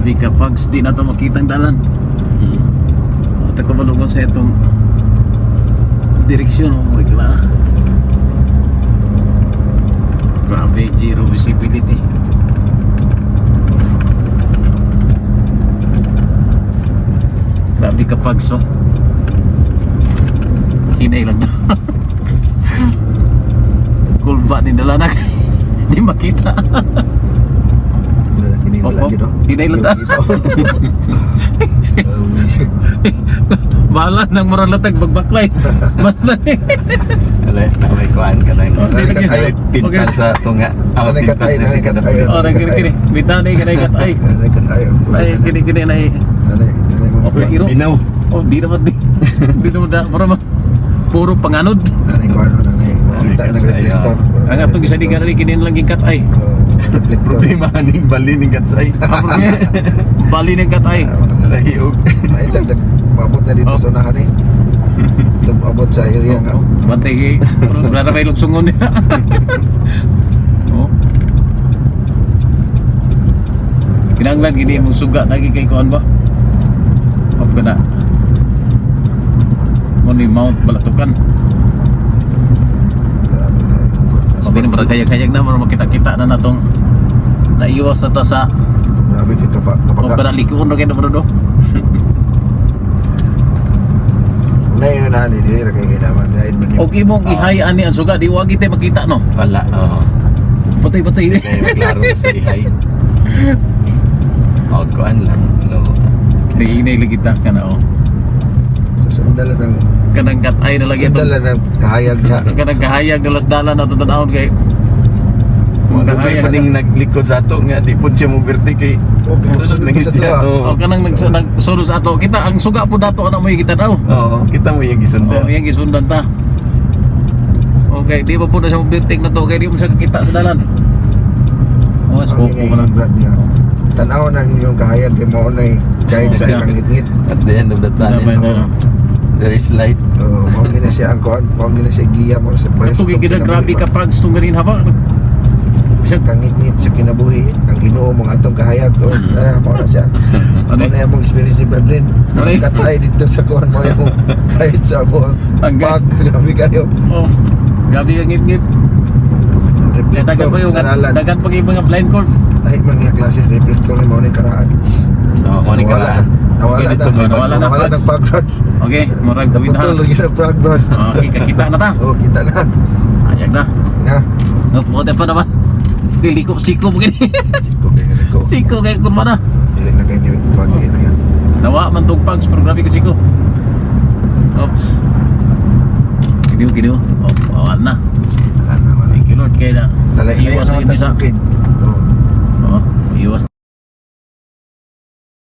Grabe ka fogs, di na to makita ang dalan. Ito ko malugon sa itong direksyon. Oh my God. Grabe, zero visibility. Grabe ka fogs, oh. Hinay lang to. Kulba ni dala na. Di makita. Wala kini wala Opo. gid, oh. Hinay lang ta. Bahala nang muralatag bagbaklay. Basta. Wala, may kuan ka lang. Oh, di lagi. Ay, pintan sa tunga. Ah, Ano, pintan katay, sa ano, sikat. katay. Oh, nang kini kini. Bitani kini katay. Nanay tayo. Ay, kini kini na. Nanay, nanay mo. Okay, hero. Binaw. Oh, di naman di. Di naman da. Puro puro panganod. Nanay ko ano, nanay. Kita Nanay, ng reflector. Ang atong isa di ganun kini lang ging katay. Oh, reflector. Problema ning bali ning katsay. Ang problema, bali ng katay. Lahiog. Ay, dagdag. Maabot na dito Oh. sa unahan eh. Ito, maabot sa area nga. Oh, bantay kay wala na may lugsungon niya. Oh. Kinanglan gini mong suga lagi kay kuan ba? Op kana. Mo ni Mount Balatukan. Grabe kayo. Okay na murag hayag-hayag na murag makita-kita na natong naiwas na ta sa Grabe kay kapa o kapag kana likuon ra kay na bro. Unay yung unahan eh, dili ra kay kailangan dahil man Og imong ihay ani ang suga di wa gid makita no. Wala, oo. Patay-patay. Kaya maglaro sa ihay. O, kuan lang. No. Hinay lagi ta kana oh. Sa sandala ng Kanang katay na lagi sandala atong ng kahayag niya. kanang kahayag na las dalan ato tanawon kay kung Wala kahayag pa ning naglikod sa ato nga di pud siya mo birthday kay Okay, sunod lang sa siya. tuwa. Oo. O kanang nagsulod sa ato kita ang suga po dato ana mo kita daw. Oo, kita mo yung gisundan. Oh, yang gisundan ta. Okay, di ba po na siya mobilting na to kay di mo siya kakita sa dalan. Oh, Ang smoke inay mo lang. Brad niya. Tanaw na inyong kahayag kay mao nay guide sa Okay. ikang ngitngit. At the end of the tunnel, Tama, tama. there is light. Oh, mao gina siya ang kuan, mao gina siya giya mo sa Ito gigida grabe ka pags tong ganin haba. Bisag Kangitngit sa kinabuhi ang Ginoo mong atong kahayag. Oh, tara mao na siya. ano? Mao na imong experience ni Bradley. Ano yun? Katay dito sa kuan mo yung kahit sa mo. Ang Pag grabe kayo. Oh. Grabe ka ngit-ngit. Reflector Dagan pa yung sa dalan. dagan pa yung mga blind curve. Lahi man nga classes reflector ni mao ni karaan. Oo, mo ni Nawala karaan. na. Nawala Okay, na. dito may Nawala na. Nawala ng pag Brad. Okay, murag gawin na. Naputol lagi ng pag Brad. Okay, kakita na ta. Oh, kita na. Ayag na. Na. Ngapote pa naman. Kiliko siko mo gini. Siko kay ko. Siko kay kurma na. Dili na kay ni kuan na yan. Nawa man tong pags pero grabe ka siko. Oops. Giniw giniw. Oh, wala na. Wala na, wala. Thank you Lord kay na. Dalay na Iwas naman na tas sa bukid.